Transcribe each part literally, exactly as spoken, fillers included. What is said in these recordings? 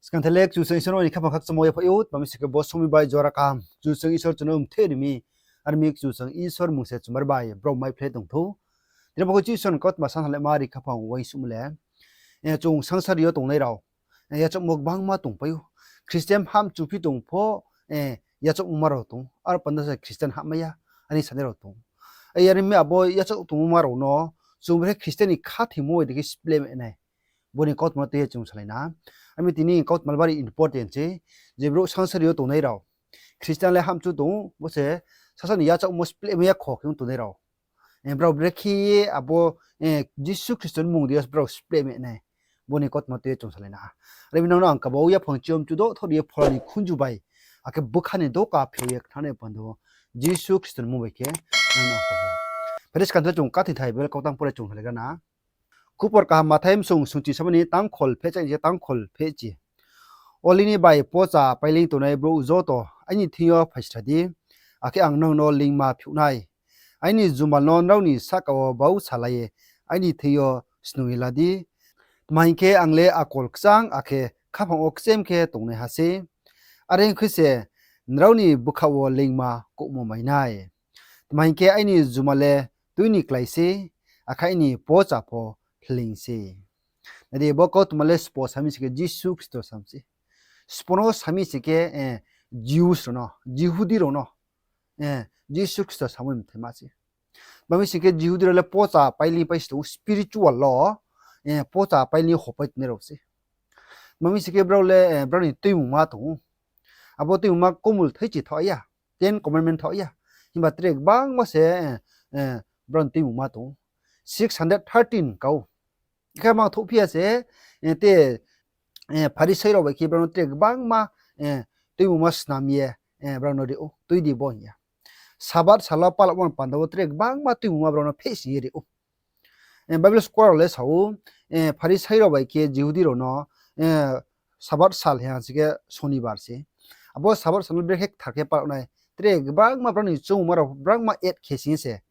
Skang thailek Kchusoyang Isor ni khaphang khakchangmo yaphaih ou, tma mi sing khe bo somoing bai jora kaham Kchusoyang Isor chung no mthe ri mi, are mi Kchusoyang Isor mmung se chumari bai brao maiphlai tong thou. Tini bo khe Kchusoyang ni kautma sansalema ri khaphang uaingsouhmo le, chung sangsari yo tongnai rao, yachaohmo gbangma tongpai ou. Christian hamchuphi tong pho, yachaohmo ma rao tong ou. Aro panda se Christian hamya, are sanai rao tong ou. Are mi abo yachaoh tongmo ma rao no chung brekhe Christian ni khathoimo bai dei khe spleh mai nai, bo ni kautma no tui ye chung salai na. Are mi tini kautma le bari important se, je brouh sangsari yo tongnai rao, Christian le hamchu tong ou, bo se sasaoh ni yachaohmo spleh mai ya kho khe ong tongnai rao, brao brekhe ye abo Jisu Khristo ni mmung dei yo brao spleh mai nai, bo ni kautma tui ye chung salai na. Are mi nang no ang kaba wo yaphang chiom chu dothor ye phola ni khunju bai, akhe bkha ni doka phil ye khnanai panda wo Jisu Khristo ni mmung bai khe nang no ang kaba wo. Phai di skang thailek chung kathing thai Bible kautang pore chung salaigra na. Khupor kaham Mathai bsung sungchi sama ni tangkhol phehchi ni khe tangkhol phehchi. Olei ni bai pocha paileing tongnai brouh joto, aini thing yo phaisra di, akhe ang nang no leingma phiouh nai. Aini jumal no nrao ni sahka wo bau salai ye aini thing yo snung ye la di. Tma hing khe, ang le akol kchang akhe khaphang wo kchem khe tongnaiha sei. Are ong khe se nrao ni bkhaoh wo leingma kouhmo mai nai. Tma hing khe, aini jumal le tui ni klái sei, akhe aini pocha pho hleing sei. Nai di, bo kautma le sbo sami sing khe Jisu Khristo sam sei. Sbo no sami sing khe, Jews rao no, Jihudi rao no, Jisu Khristo samo ni mthaima sei. Tma mi sing khe Jihudi rao le pocha paileing pai se tong ou, spiritual law, pocha paileing hopai tongnai rao sei. Tma mi sing khe brao le, brao ni tuimungma tong ou. Abo tuimungma komul thaichi thaoh ya, Ten Commandment thaoh ya. Himba tre gbangma se, brao ni tuimungma tong ou. Six hundred thirteen kau. Khe mang thouhphi ya se, te, Pharisai rao bai khe brao no tre gbangma tuimungma snam ye brao no ri ou, tui di bo hing ya. Sabath sal wo palamo ni panda wo tre gbangma tuimungma brao no phehsing ye ri ou. Bible scholar rao le sa ou, Pharisai rao bai khe Jihudi rao no, Sabath sal hing sing khe Sonibar se. Abo Sabath sal no brekhe kthar khe pal nai, tre gbangma brao ni chungma rao gbangma add khe sing se,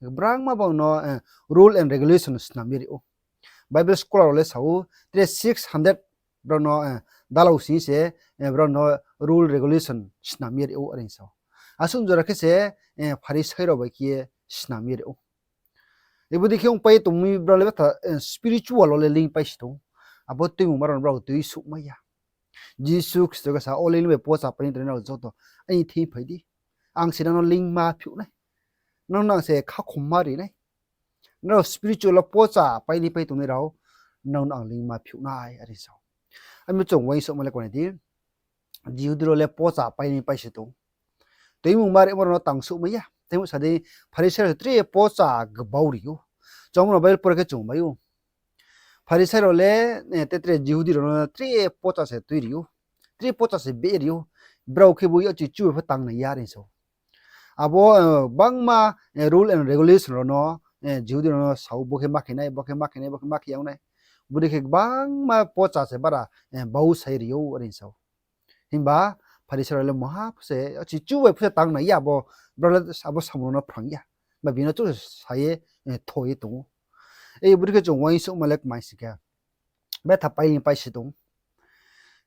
gbangma brao no rule and regulation snam ye ri ou. Bible scholar rao le sa ou, tre six hundred brao no dalau sing se brao no rule regulation snam ye ri ou are sa ou. Asuh jora khe se Pharisai rao bai khe ye snam ye ri ou. Bodei khe ongpai ye tong mi brao le betha spiritual wo le leingpai se tong ou. Abo tuimungma rao no brao tuisouhmai ya. Jisu Khristo khe sa, Olei ni bai pocha paileing tongnai rao joto, aini thing phai di. Ang se nang no leingma phiouh nai. Nang no ang se khakhomma ri nai. Nrao spiritual wo pocha paileing pai tongnai rao, nang no ang leingma phiouh nai are sa ou. Ami chung uaingsouhma le kma nai di. Jihudi rao le pocha paileing pai se tong ou. Tuimungma rimo rao no tangsouhmai ya. Tei sa di, Pharisai rao se tre pocha gbau ri ou. Chung no Bible pore khe chung mai ou. Pharisai rao le, te tre Jihudi rao no tre pocha se tui ri ou. Tre pocha se beh ri ou. Brao khe bo yachi chu pho tang nai ya are sa ou. Abo gbangma rule and regulation rao no Jihudi rao no sa ou, bo khe ma khe nai, bo khe ma khe nai, bo khe ma khe ya ong nai. Bodei khe gbangma pocha se bara bau sai ri ou are sa ou. Himba Pharisai rao le mungha pho se, yachi chu bai pho se tang nai ya, abo, brao le abo samung rao no phrang ya. Ba bini chouh sa ye, tho ye tong ou. Bodei khe chung uaingsouhma le kmai sing khe, betha paileing pai se tong ou.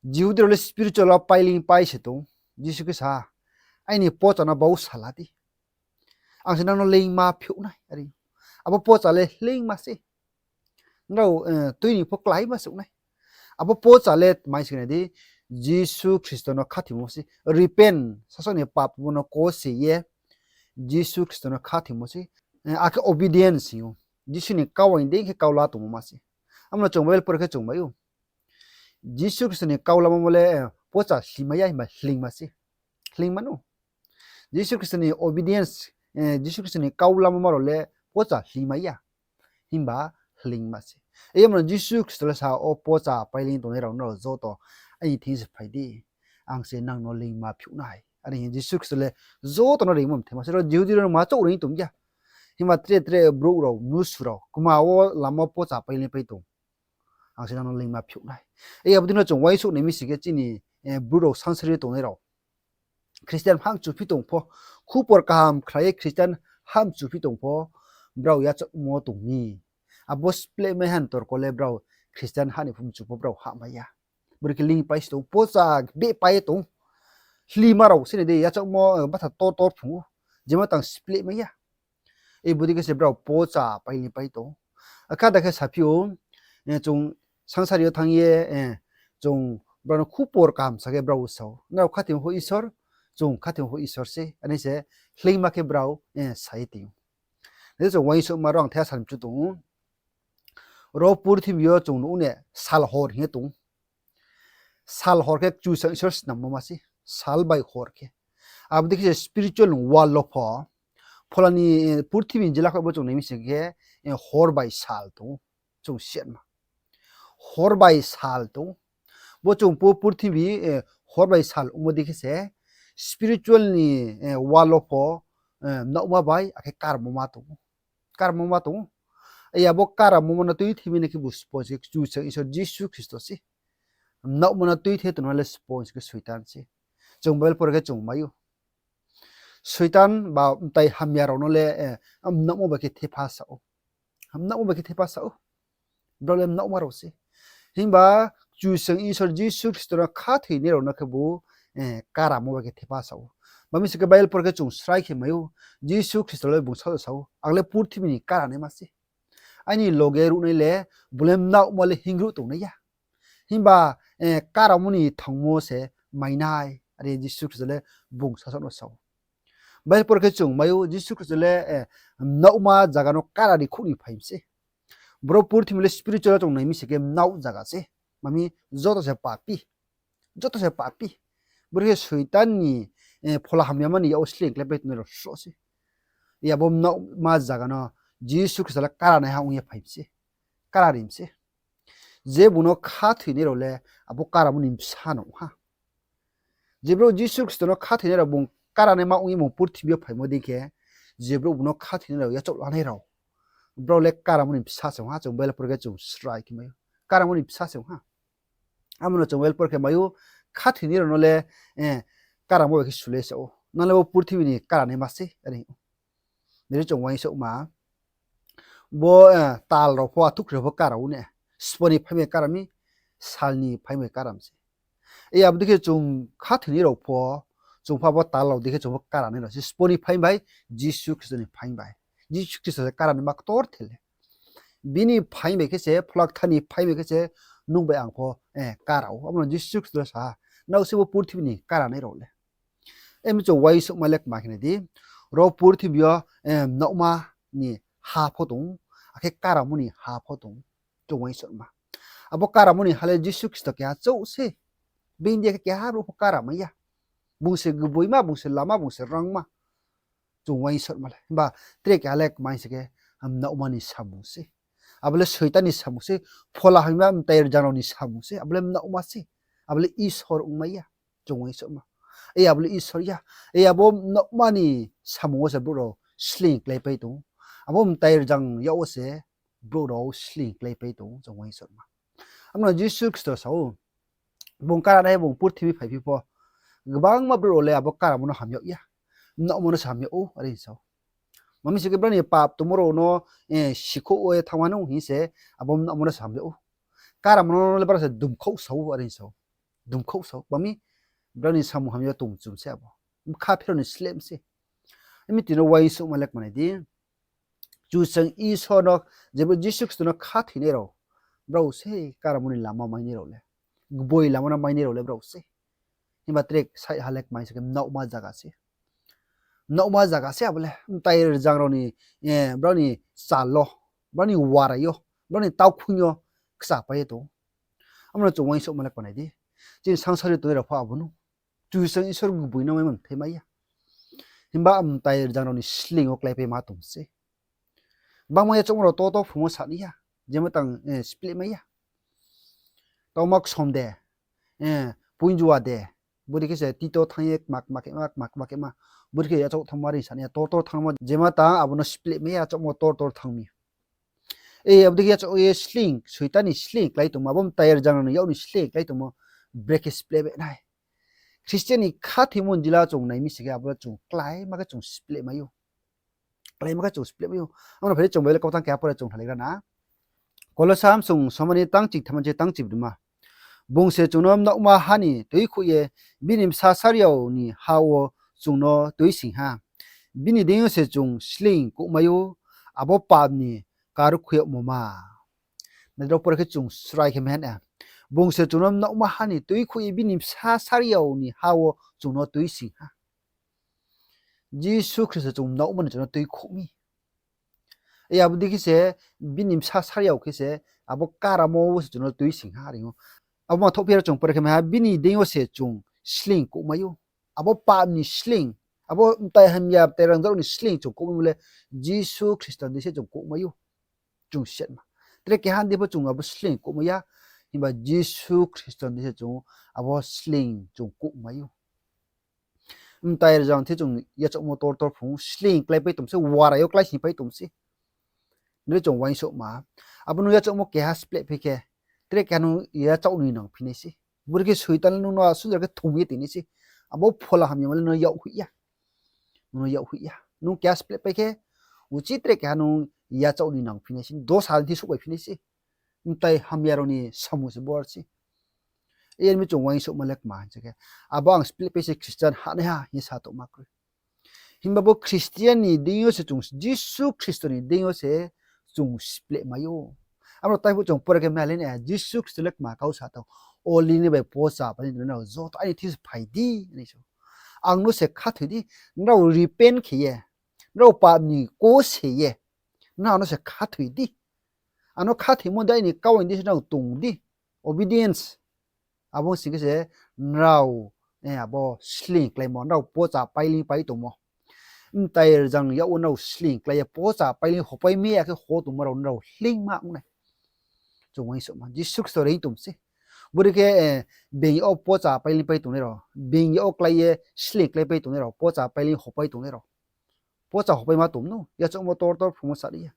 Jihudi rao le spiritual wo paileing pai se tong ou. Jisu khe sa, Aini pocha no bau sala di. Ang se nang no leingma phiouh nai are. Abo pocha le leingma se. Nrao tui ni pho kláima se ong nai. Abo pocha le tma sing nai di, Jisu Khristo no khathoimo se. Repent, sasaoh ni pap bo no kose ye Jisu Khristo no khathoimo se. Akhe obedience hing ou. Jisu ni kau ni dei khe kau la tongmo ma se. Amo no chung Bible pore khe chung mai ou. Jisu Khristo ni kau lamo le pocha hlimai ya, himba hleingma se. Hleingma no. Jisu Khristo ni obedience, Jisu Khristo ni kau lamo ma rao le pocha hlimai ya, himba hleingma se. Amo no Jisu Khristo le sa, O pocha paileing tongnai rao, nrao joto aini thing se phai di, ang se nang no leingma phiouh nai. Are hing Jisu Khristo le joto no reingmo mthaima se, ro Jihudi rao no ma chouh reing tong ya. Himba tre tre brouh rao, mnusu rao, kma wo lama wo pocha paileing pai tong, ang se nang no leingma phiouh nai. Abo dei no chung uaingsouh nai mi sing khe chini Bru rao sangsari tongnai rao, Christian hamchuphi tong pho, khupor kaham khlai ye Christian hamchuphi tong pho, brao yachaohmo tong mi. Abo splehmai han torko le brao Christian ha ni pho mchu pho brao hahmai ya. Bore khe lingpai se tong, pocha beh pai ye tong. Hlima rao se ni de, yachaohmo, eh, batha tor tor phung ou. Jema tang spleh mai ya. E bodei khe se brao pocha pai ni pai tong. Akhe ada khe saphi ou, eh, chung sangsari yo thanng ye, eh, chung brao no khupor kaham sa khe brao sa ou, nrao khathoimo pho Isor, chung khathoimo pho Isor se, ani se hlingma khe brao, eh, sa ye tong ou. Nai chung uaingsouhma rao ang the salmchu tong ou. Ro purthimbi yo chung nuh ne sal hor hing ye tong ou. Sal hor khe Kchusoyang Isor snammo ma se, sal bai hor khe. Abo dei khe se spiritual world wo pho, phola ni, eh, purthimbi ni jila khe bo chung nai mi se khe, eh, hor bai sal tong ou, chung siatma. Hor bai sal tong ou. Bo chung purthimbi, eh, hor bai sal ongmo dei khe se spiritual ni, eh, world wo pho, eh, mnaohma bai akhe karamo ma tong ou. Karamo ma tong ou. Ai abo karamo ma no tuithei mi nai khe bo sponge khe Kchusoyang Isor Jisu Khristo se. Mnaohma no tuithei tongnai le sponge khe Soitan se. Chung Bible pore khe chung mai ou. Soitan ba mtai hamya rao no le, eh, mnaohma bai khe thepha sa ou. Mnaohma bai khe thepha sa ou. Brao le mnaohma rao se. Himba Kchusoyang Isor Jisu Khristo no khathoinai rao no khe bo, eh, karamo bai khe thepha sa ou. Ma mi se khe Bible pore khe chung srai khe mai ou, Jisu Khristo le bung sa sa ou, ang le purthimbi ni karanaima se. Aini loge ruhnai le, bung le mnaohma le hingruh tongnai ya. Himba, eh, karamo ni thangmo se mainai, are Jisu Khristo le bung sasaoh no sa ou. Bible pore khe chung mai ou, Jisu Khristo le, eh, mnaohma zaga no kara ri khouh ni phai mi se. Boro purthimbi le spiritual chung nai mi se khe mnaoh zaga se. Ma mi joto se papi. Joto se papi. Bore khe Soitan ni, eh, phola hamyama ni yak wo sleing kláipai tongnai rao sroh se. Abo mnaohma zaga no Jisu Khristo le karanaiha ong ye phai mi se. Kara ri mi se. Je bung no khathoinai rao le abo karamo ni bsa no ong ha. Je brouh Jisu Khristo no khathoinai rao bung karanaima ong ye bung purthimbi yo phaimo dei khe, je brouh bung no khathoinai rao yachaoh lanai rao, brao le karamo ni bsa se ong ha, chung Bible pore khe chung srai khe mai ou. Karamo ni bsa se ong ha. Amo no chung Bible pore khe mai ou, khathoinai rao no le, eh, karamo bai khe sule sa ou. Nang le bo purthimbi ni karanaima se, are. Nai di chung uaingsouhma. Bo, eh, tal rao pho, athuhkhroi rao pho kara ou ne. Sbo ni phaing bai kara mi, sal ni phaing bai kara mi se. Abo dei khe chung khathoinai rao pho, chung pho abo tal rao dei khe chung pho karanai rao se. Sbo ni phaing bai, Jisu Khristo ni phaing bai. Jisu Khristo se karanaima ktor the le. Bini phaing bai khe se, Phola Kthar ni phaing bai khe se, nung bai ang pho, eh, kara ou. Abo no Jisu Khristo le sa ha, nrao se bo purthimbi ni karanai rao le. Emi chung uaingsouhma le kma khe nai di. Ro purthimbi yo, eh, mnaohma ni ha pho tong ou, akhe karamo ni ha pho tong ou. Chung uaingsouhma. Abo karamo ni ha le Jisu Khristo keha chouh se. Bini dei khe keha brouh pho kara mai ya. Bung se gboima, bung se lama, bung se rangma. Chung uaingsouhma le. Himba tre keha le kma se khe, mnaohma ni samung se. Abo le Soitan ni samung se, phola hamya mtai rzang rao ni samung se, abo le mnaohma se, abo le Isor ongmai ya, chung uaingsouhma. Abo le Isor ya, abo mnaohma ni samung wo se brouh rao sleing kláipai tong ou. Abo mtai rzang yak wo se brouh rao sleing kláipai tong ou, chung uaingsouhma. Abo no Jisu Khristo sa ou, bung karanai bung purthimbi phaiphi pho, gbangma brouh rao le abo karamo no ham yag ya, mnaohmo no se ham yag ou, are sa ou. Ma mi se khe brao ni pap tongmo rao no, eh, sikhouh ye thanngma no hing se, abo mnaohmo no se ham yag ou. Karamo no le brao se dumkhouh sa ou, are sa ou. Dumkhouh sa ou. Ma mi brao ni samung hamya tong chum se abo. Bkha pherao ni slem se. Emi tini no uaingsouhma le kma nai di. Kchusoyang Isor no, je brouh Jisu Khristo no khathoinai rao, brao se karamo ni lama mainai rao le, gboi lama no mainai rao le brao se. Himba tre side ha le kma se khe mnaohma zaga se. Mnaohma zaga se abo le, mtai rzang rao ni, eh, brao ni chal wo, brao ni warai yo, brao ni taukhuing yo kchapai ye tong ou. Amo no chung uaingsouhma le kma nai di. Chini sangsari tongnai rao pho abo no Kchusoyang Isor gboi no maimo mthai mai ya. Himba mtai rzang rao ni sleing wo kláipaima tong se. Bangma yachaohmo rao to to phrungmo sa ni ya. Jema tang, eh, spleh mai ya. Tauma ksom de, eh, poinjua de, bodei khe se tito thanng ye kma kma khema, kma kma khema. Bodei khe yachaoh thanngmo are sa ni ya, tor tor thanngmo, jema tang abo no spleh mai ya, yachaohmo tor tor thanng mi. Abo dei khe yachaoh ye sleing, Soitan ni sleing klái tongmo, abo mtai rzang rao ni yak ni sleing klái tongmo, brekhe spleh be nai. Christian ni khathoimo ni jila chung nai mi se khe abo chung kláima khe chung spleh mai ou. Kláima khe chung spleh mai ou. Amo no phai di chung Bible kautang keha pore chung thalaigra na. Kolosa msung somani tang chitham se tang chibrima. Bung se chung no mnaohma ha ni tuikhouh ye bini bsa sariao ni ha wo chung no tuising ha. Bini deing yo se chung sleing kouhmai ou, abo pap ni karkhui yagmo ma. Nai rao, pore khe chung srai khe mehna. Bung se chung no mnaohma ha ni tuikhouh ye bini bsa sariao ni ha wo chung no tuising ha. Jisu Khristo chung mnaohma ni chung no tuikhouh mi. Abo dei khe se bini bsa sariao khe se abo karamo wo se chung no tuising ha reing ou. Abo ma thohphi aro chung pore khe mai ha, bini deing yo se chung sleing kouhmai ou. Abo pap ni sleing, abo mtai hamya, mtai rangzag ni sleing chung kouhmaimo le Jisu Khristo ni deing se chung kouhmai ou. Chung sitma. Tre keha ni deing pho chung abo sleing kouhmai ya, himba Jisu Khristo ni deing se chung abo sleing chung kouhmai ou. Mtai rzang the chung yachaohmo tor tor phrung sleing kláipai tong se, warai yo kláisingpai tong se. Nai chung uaingsouhma. Abo nung yachaohmo keha splehpai khe, tre keha nung yachaoh ni nangphi nai se. Bore khe Soitan le nung no asuh jora khe thum ye tong nai se. Abo phola hamyama le nung no yakhoih ya. Nung no yakhoih ya. Nung keha splehpai khe, uchih tre keha nung yachaoh ni nangphi nai se. Dosa ni thi souhbaiphi nai se. Mtai hamya rao ni samung se bor se. Yar mi chung uaingsouhma le kma hing khe, abo ang splehpai se Christian hahnaiha hing ye sa tongma kroi. Himba bo Christian ni deing yo se chung, Jisu Khristo ni deing yo se chung splehmai ou. Abo taibo chung pore khe mai le na, Jisu Khristo le kma kau sa tong, Olei ni bai pocha pai ni nrao joto aini thing se phai di, hing ye sa ou. Ang no se khathoi di, nrao repent khe ye, nrao pap ni kose ye, nrao ano se khathoi di. Ano khathoimo dei aini kau ni deing se nrao tong di. Obedience. Abo sing khe se nrao, abo sleing kláimo, nrao pocha pailing pai tongmo. Mtai rzang yag wo nrao sleing klái ye pocha pailing hopai mai ya khe ho tongmo rao nrao hleingma ong nai. Chung uaingsouhma, Jisu Khristo reing tong se. Bore khe, being yag wo pocha pailing pai tongnai rao, being yag wo klái ye sleing kláipai tongnai rao, pocha pailing hopai tongnai rao. Pocha hopaima tong no, yachaohmo tor tor phrungmo sari ya.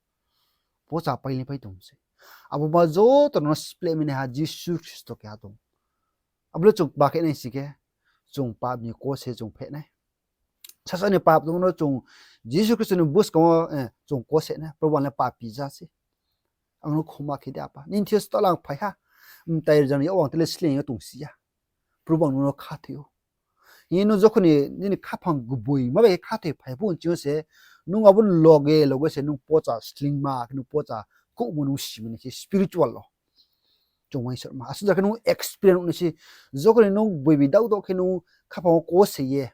Pocha pailing pai tong se. Abo ma joto no spleh mi naiha Jisu Khristo keha tong. Abo le chung kma khe nai sing khe, chung pap ni kose chung pheh nai. Sasa ni pap tongmo no chung Jisu Khristo ni buskang wo, chung kose nai, Probhu, ang le papi ja se. Ang no khoma khe di Apa. Nini thing yo se to le ang phai ha. Mtai rzang yag wo ang tre sleing yo tongsi ya. Probhu, ang nung no khathoi ou. Hing ye nung jokhon ni nini khaphang gboima bai khe khathoi phai phuh nching yo se, nung abo ni loge loge se nung pocha sleingma khe nung pocha kouhmo nung simi nai se spiritual wo. Chung uaingsouhma, asuh jora khe nung experience ong nai se, jokhon ni nung gboibi daoh daoh khe nung khaphang wo kose ye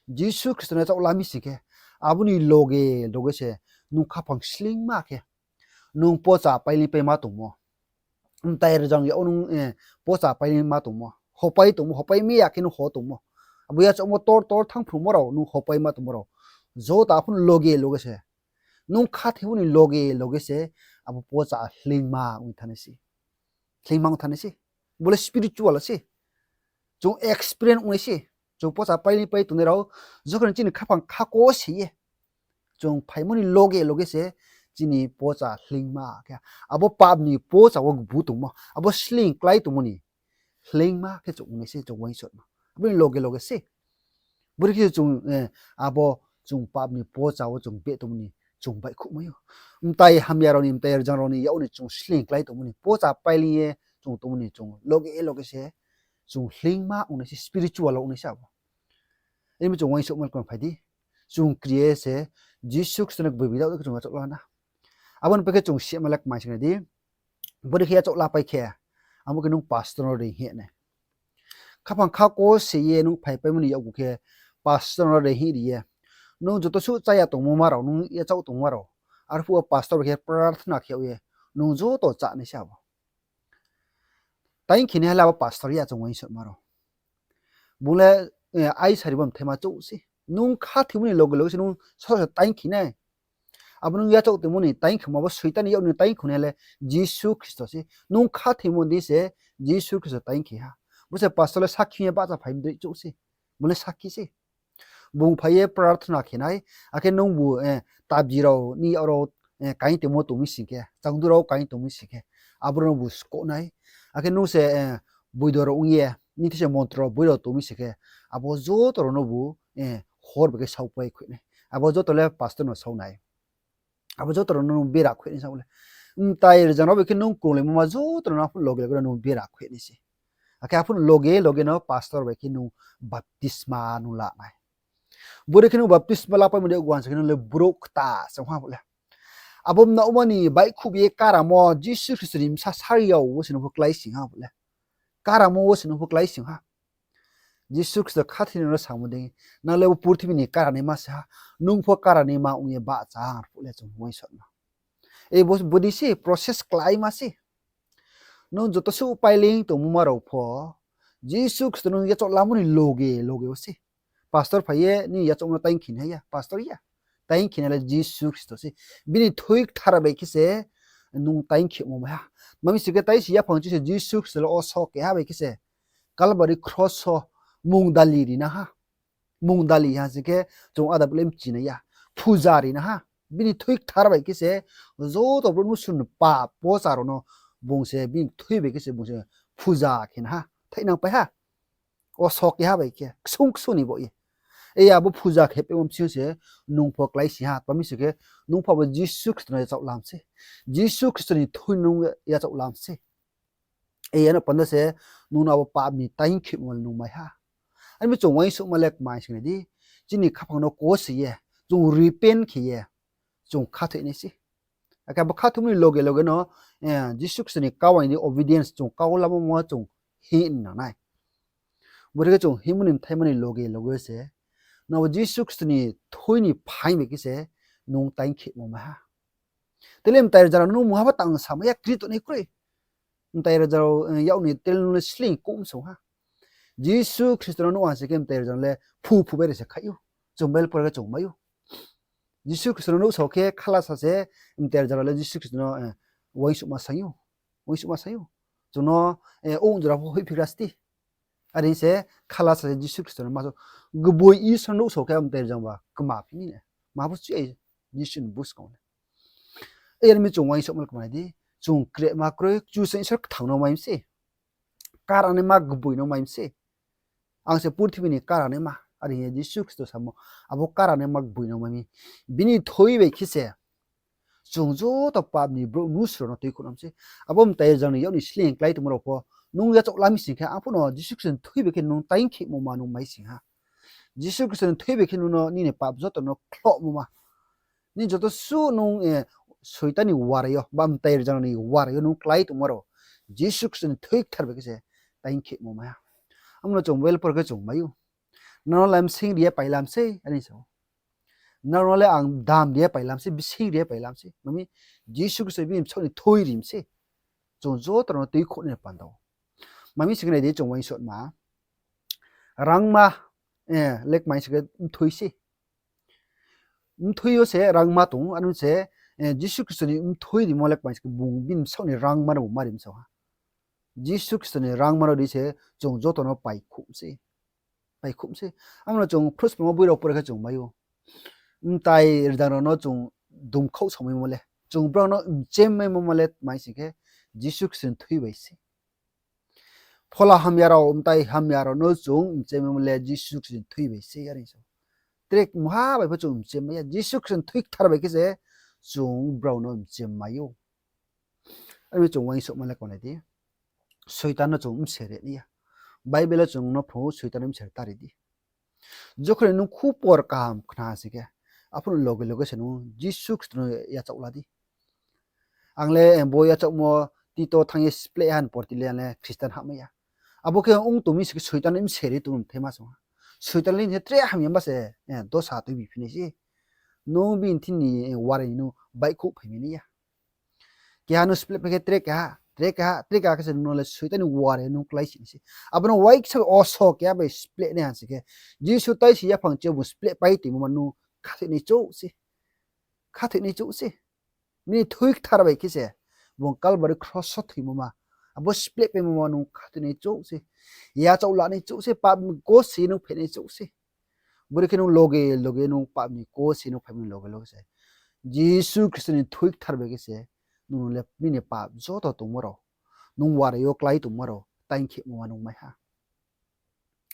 Jisu Khristo no yachaoh la mi sing khe, abo ni loge loge se nung khaphang sleingma khe nung pocha pailing paima tongmo. Mtai rzang yag wo nung, pocha pailingma tongmo, hopai tongmo, hopai mai ya khe nung ho tongmo. Abo yachaohmo tor tor thanng phrungmo rao, nung hopaima tongmo rao, joto aphuh ni loge loge se, nung khathoimo ni loge loge se, abo pocha hleingma ong thanng nai se. Hleingma ong thanng nai se. Bo le spiritual se. Chung experience ong nai se. Chung pocha pailing pai tongnai rao, jokhon ni chini khaphang khakose ye chung phaimo ni loge loge se chini pocha hleingma khe, abo pap ni pocha wo gbu tongmo, abo sleing klái tongmo ni hleingma khe chung ong nai se, chung uaingsouhma. Abo ni loge loge se. Bore khe chung, abo chung pap ni pocha wo chung beh tongmo ni chung baihkhouhmai ou. Mtai hamya rao ni, mtai rzang rao ni yak wo ni chung sleing klái tongmo ni, pocha pailing ye chung tongmo ni chung loge loge se chung hleingma ong nai se, spiritual ong nai se abo. Abo ni chung uaingsouhma le kma phai di. Chung kri ye se Jisu Khristo no gboibi daoh daoh khe chung yachaoh la na. Abo ni pai khe chung sima le kmai sing nai di. Bore khe yachaoh la pai khe, abo khe nung pastor no reinghoih nai. Khaphang khakose ye nung phaipaimo ni yakgu khe pastor no reinghoih ri ye, nung joto suh chaya tongmo ma rao, nung yachaoh tongmo rao, arphuh wo pastor bai khe prarthana khe yag ye nung joto chá nai se abo. Taing khe nai ha le abo pastor ya, chung uaingsouhma rao. Bung le, ai sari bo mthaima chouh se. Nung khathoimo ni loge loge se nung sasa taing khe nai. Abo nung yachaoh tongmo ni taing khemo, abo Soitan ni yak ni taing khe nai ha le Jisu Khristo se. Nung khathoimo ni se Jisu Khristo taing khe ha. Bo se pastor le sakhi ye bahcha phai mdei chouh se. Bo le sakhi se. Bung phai ye prarthana khe nai, akhe nungbu, tabji rao ni yak rao, kaing tongmo tong mi sing khe, changdu rao kaing tong mi sing khe, abo rao no bu skoh nai. Akhe nung se, boido rao ong ye, nini thing se montro rao boi rao tong mi sing khe, abo joto rao no bu, hor bai khe saupai khui nai. Abo joto le pastor no sau nai. Abo joto rao no nung bera khui nai sa le. Mtai rzang rao bai khe nung krunglaimo ma joto rao no loge loge no nung bera khui nai se. Akhe aphuh no loge loge no pastor bai khe nung baptisma nung la nai. Bore khe nung baptisma lapaimo dei uansa khe nung le brouh kta se ong ha bo le. Abo mnaohma ni baihkhouh ye karamo Jisu Khristo ni bsa sari yag wo se nung pho kláising ha bo le. Karamo wo se nung pho kláising ha. Jisu Khristo khathoinai no samo dei, nang le bo purthimbi ni karanaima se ha, nung pho karanaima ong ye bahcha ang phuh le chung uaingsouhma. E bo, bodei se process kláima se. Nung joto suh paileing tongmo ma rao pho, Jisu Khristo nung yachaoh lamo ni loge loge wo se. Pastor phai ye nini yachaohmo no taing khinai ya, pastor ya. Taing khinai le Jisu Khristo se. Bini thui kthar bai khe se nung taing khemo mai ha. Tma mi sing khe, taisi yaphang chi se Jisu Khristo le oso keha bai khe se Kalbari kros wo mungdali ri na ha. Mungdali ha sing khe chung ada bo le mchinai ya. Phuja ri na ha. Bini thui kthar bai khe se joto brouh mnusu ni pap pocha rao no bung se bini thui bai khe se bung se phuja khe na ha. Thaihnang pai ha. Oso keha bai khe ksung ksung ni baoh ye. E abo phuja khe paimo bsing yo se nung pho kláising ha. Tma mi sing khe, nung pho abo Jisu Khristo no yachaoh lam se. Jisu Khristo ni thui nung yachaoh lam se. E ano panda se nung no abo pap ni taing khemo le nung mai ha. Ani mi chung uaingsouhma le kmai sing nai di. Chini khaphang no kose ye, chung repent khe ye, chung khathoinai se. Akhe abo khathoimo ni loge loge no, eh, Jisu Khristo ni kau ni obedience chung kau lamo mo chung hing nang nai. Bore khe chung hingmo ni mthaima ni loge loge se, nung abo Jisu Khristo ni thui ni phaing bai khe se nung taing khemo mai ha. Tele mtai rza rao nung mungha pho tang samai ya, kri tongnai kroi. Mtai rza rao, eh, yak ni tele nung le sleing koum song ha. Jisu Khristo no nuh ha sing khe mtai rza rao le phu phu bai ri se khai ou. Chung Bible por khe chung mai ou. Jisu Khristo no nuhsao khe khalasa se mtai rza rao le Jisu Khristo no, eh, uaingsouhma saing ou. Uaingsouhma saing ou. Chung no, eh, ong jora pho hoihphigra sti. Are se khalasa se Jisu Khristo no ma so, gboi Isor no nuhsao khe mtai rza rao ba kma phi ni ne. Ma pho chu ai Jisu ni buskang le. E ani mi chung uaingsouhma le kmai di, chung krema kroi, Kchusoyang Isor kthang no mai mi se. Karanaima gboi no mai mi se. Ang se purthimbi ni karanaima, are hing ye Jisu Khristo samo, abo karanaima gboi no mai mi. Bini thui bai khe se chung joto pap ni brouh mnusu rao no tuikhouh nai se. Abo mtai rza rao ni yak ni sleing klái tongmo rao pho, nung yachaoh lam mi sing khe, aphuh no Jisu Khristo ni thui bai khe nung taing khemo ma nung mai sing ha. Jisu Khristo ni thui bai khe nung no nini pap joto no khlohmo ma. Nini joto suh nung, eh, Soitan ni warai yo, ba mtai rza rao ni warai yo nung klái tongmo rao, Jisu Khristo ni thui kthar bai khe se taing khemo mai ha. Amo no chung Bible por khe chung mai ou. Nrao no le bsing ri ye pailam sei, are sa ou. Nrao no le ang dam ri ye pailam sei, bsing ri ye pailam sei. Tma mi, Jisu Khristo bini bsaoh ni thui ri mi se. Chung joto rao no tuikhouh nai panda ou. Tma mi sing khe nai di chung uaingsouhma. Rangma, eh, le kmai sing khe mthui se. Mthui yo se rangma tong ou, ano se, eh, Jisu Khristo ni mthui rimo le kmai sing khe bung bini bsaoh ni rangma no bung ma ri mi sao ha. Jisu Khristo ni rangma no di se chung joto no paikhouh se. Paikhouh se. Amo no chung Khrusprangmo boi rao por khe chung mai ou. Mtai rza rao no chung dumkhaoh samaimo le, chung brao no mchemmaimo le kmai sing khe Jisu Khristo ni thui bai se. Phola hamya rao, mtai hamya rao no chung mchemmaimo le Jisu Khristo ni thui bai se, are sa ou. Tre mungha bai pho chung mchemmai ya, Jisu Khristo ni thui kthar bai khe se chung brao no mchemmai ou. Are mi chung uaingsouhma le kmai di. Soitan no chung msere nai ya. Bible wo chung no phrung ou Soitan no msere ta ri di. Jokhon ni nung khupor kaham khna sing khe, aphuh no loge loge se nung Jisu Khristo no yachaoh la di. Ang le, eh, bo yachaohmo Tito thanng ye spleh ha ni porti le ang le Christian hahmai ya. Abo khe ong tong mi sing khe Soitan no msere tong mthaima song ha. Soitan le ni tre hamya ba se, eh, dosa tuibi phi nai se. Nung bini thing ni, eh, warai ni nung baihkhouh phai mi nai ya. Keha no spleh pai khe tre keha, tre keha, tre keha khe se nung no le Soitan ni warai nung klái si nai se. Abo no uaiksa oso keha bai spleh nai ha sing khe, Jisu taisi yaphang chi yo bung spleh pai toimo ma nung khathoinai chouh se. Khathoinai chouh se. Bini thui kthar bai khe se bung Kalbari kros wo thoimo ma. Abo spleh paimo ma nung khathoinai chouh se. Yachaoh lanai chouh se, pap ni kose nung phainai chouh se. Bore khe nung loge loge nung pap ni kose nung phaimo ni loge loge se Jisu Khristo ni thui kthar bai khe se nung le nini pap joto tongmo rao, nung warai yo klái tongmo rao taing khemo ma nung mai ha.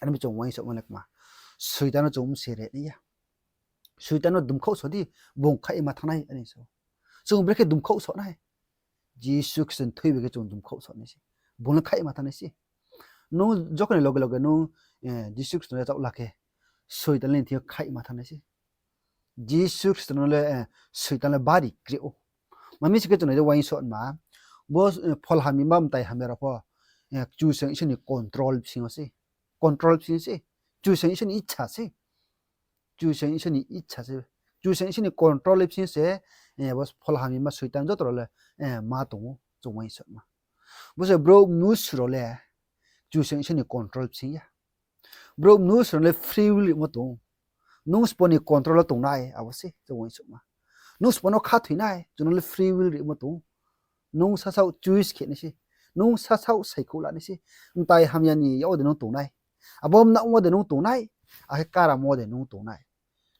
Are mi chung uaingsouhma le kma, Soitan no chung msere nai ya. Soitan no dumkhaoh so di, bung khaih ma thanng nai, are sa ou. Chung brekhe dumkhaoh so nai? Jisu Khristo ni thui bai khe chung dumkhaoh so nai se. Bung le khaih ma thanng nai se. Nung jokhon ni loge loge nung Jisu Khristo no yachaoh la khe, Soitan le nini thing yo khaihma thanng nai se. Jisu Khristo no le Soitan le bari kri ou. Ma mi sing khe chung nai di uaingsouhma, bo phola hamyama mtai hamya rao pho Kchusoyang Isor ni control bsing yo se. Control bsing yo se. Kchusoyang Isor ni icha se. Kchusoyang Isor ni icha se. Kchusoyang Isor ni control bsing se, bo phola hamyama Soitan joto rao le ma tong ou, chung uaingsouhma. Bo se brouh mnusu rao le Kchusoyang Isor ni control bsing ya. Brouh mnusu rao no le free will rimo tong ou. Nung sbo ni control wo tong nai, abo se chung uaingsouhma. Nung sbo no khathoi nai, chung no le free will rimo tong ou. Nung sasaoh choice khe nai se. Nung sasaoh saikhouh la nai se. Mtai hamya ni yak wo de nung tong nai, abo mnaohmo de nung tong nai, akhe karamo de nung tong nai.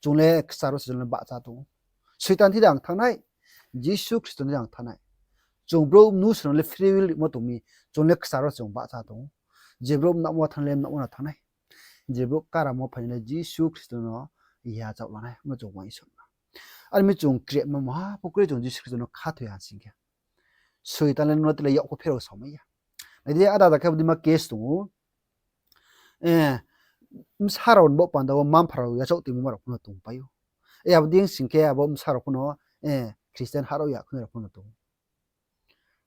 Chung le kchar wo se chung le bahcha tong ou. Soitan thing de ang thanng nai, Jisu Khristo thing de ang thanng nai. Chung brouh mnusu rao no le free will rimo tong mi, chung le kchar wo se chung bahcha tong ou. Je brouh mnaohmo thanng le mnaohmo no thanng nai. Je brouh karamo phai nai le Jisu Khristo no yachaoh la nai, bo chung uaingsouhma. Ar mi chung krema maha pho kroi, chung Jisu Khristo no khathoi ha sing khe, Soitan le nung no tre yak pho pherao samai ya. Nai di, ada ada khe abo dei ma case tong ou. Bsa rao ni baoh panda wo mma-mpha rao yachaoh toingmo rao pho no tongpai ou. Abo dei sing khe abo bsa rao pho no Christian ha rao ya khunai rao pho no tong ou.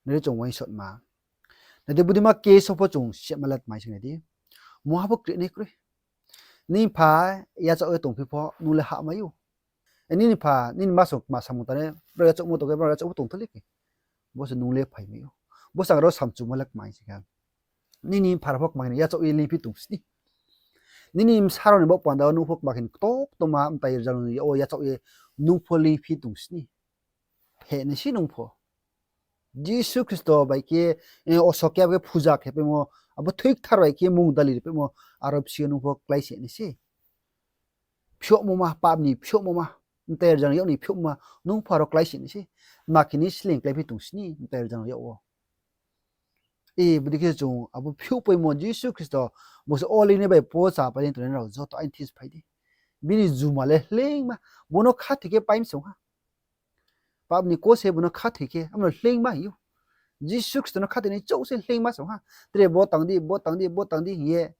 Nai di chung uaingsouhma. Nai di, bodei ma case wo pho chung sima le tmai sing nai di. Maha pho kri nai kroi. Nini pha yachaoh ye tongphi pho nung le hahmai ou. Nini pha, nini ma song kma samung tangnai, brao yachaohmo tong khe, brao yachaoh pho tong thou le khe. Bo se nung le phaimai ou. Bo se ang rao samchumo le kmai sing khe, nini pha rao pho kma khe ni yachaoh ye lingphi tong sni. Nini bsa rao ni baoh panda wo nung pho kma khe ni ktoktoma mtai rzang yak wo yachaoh ye nung pho lingphi tong sni. Phe nai se nung pho. Jisu Khristo bai khe, osok khe abo khe phuja khe paimo, abo thoi kthar bai khe mungdali ri paimo, aro bsing yo nung pho kláisi nai se. Phiouhmo ma, pap ni phiouhmo ma, mtai rzang yak ni phiouhmo ma, nung pho aro kláisi nai se. Ma khe ni sleing kláiphi tong sni mtai rzang yak wo. Bodei khe chung abo phiouhpaimo Jisu Khristo, bo se olei ni bai pocha pai ni tongnai rao joto aini thing se phai di. Bini juma le hleingma, bo no khathoi khe pai mi song ha. Pap ni kose bo no khathoi khe, abo no hleingma hing ou. Jisu Khristo no khathoinai chouh se hleingma song ha. Tre bo tang di, bo tang di, bo tang di hing ye,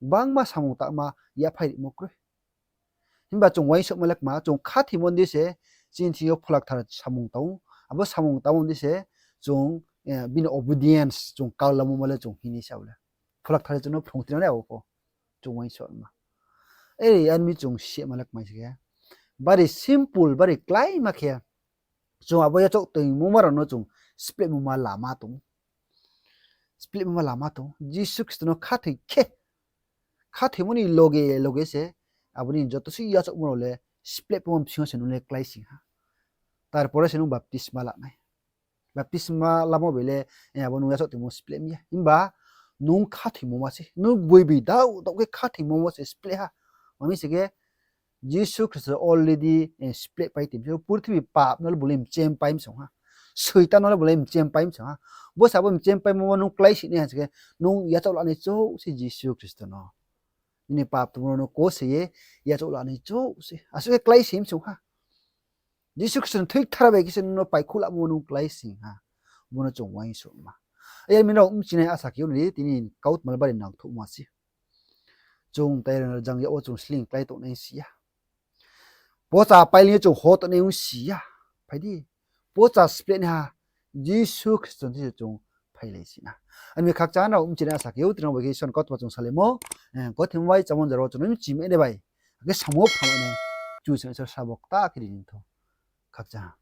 gbangma samung tangma yaphaih rimo kroi. Himba chung uaingsouhma le kma, chung khathoimo ni di se, chini thing yo Pholakthar samung tang ou. Abo samung tangmo ni di se, chung bini obedience chung kal lamo ma le chung hing ni se abo le. Pholakthar chung no phrung tinang nai abo pho. Chung uaingsouhma. Are mi chung sima le kmai se khe, bari simple, bari kláima khe, chung abo yachaoh toingmo ma rao no chung splehmo ma lama tong. Splehmo ma lama tong. Jisu Khristo no khathoi khe, khathoimo ni loge loge se, abo ni joto se yachaohmo rao le splehpaimo bsing yo se nung le kláising ha. Tarpore se nung baptisma la nai. Baptisma lamo bai le, abo nung yachaoh toingmo spleh mi ya. Himba nung khathoimo ma se, nung boibi daoh daoh khe khathoimo wo se spleh ha. Ma mi sing khe, Jisu Khristo already splehpai tong mi, purthimbi pap no le bo le mchempai mi song ha. Soitan no le bo le mchempai mi song ha. Bo se abo mchempáimo wo nung kláisi nai ha sing khe, nung yachaoh lanai chouh se Jisu Khristo no. Nini pap tongmo rao no kose ye yachaoh lanai chouh se. Asuh khe kláisi mi song ha. Jisu Khristo ni thoi kthar bai khe se nung no paikhouh lamo nung kláising ha. Bo no chung uaingsouhma. Are mi rao bchinai asa khe ou ni di, tini kautma le bari nangthouhma se. Chung mtai rzang yak wo chung sleing klái tongnai si ya. Pocha pailing ye chung ho tongnai ong si ya. Phai di. Pocha spleh naiha Jisu Khristo ni thing se chung phailai si na. Are mi khakchang rao bchinai asa khe ou, tini bai khe Isor ni kautma chung salaimo, gothe bai chámo jaro chung no bchimai nai bai, akhe samo phamai nai, Kchusoyang Isor sabo kta khe ri ni thou. Khakchang.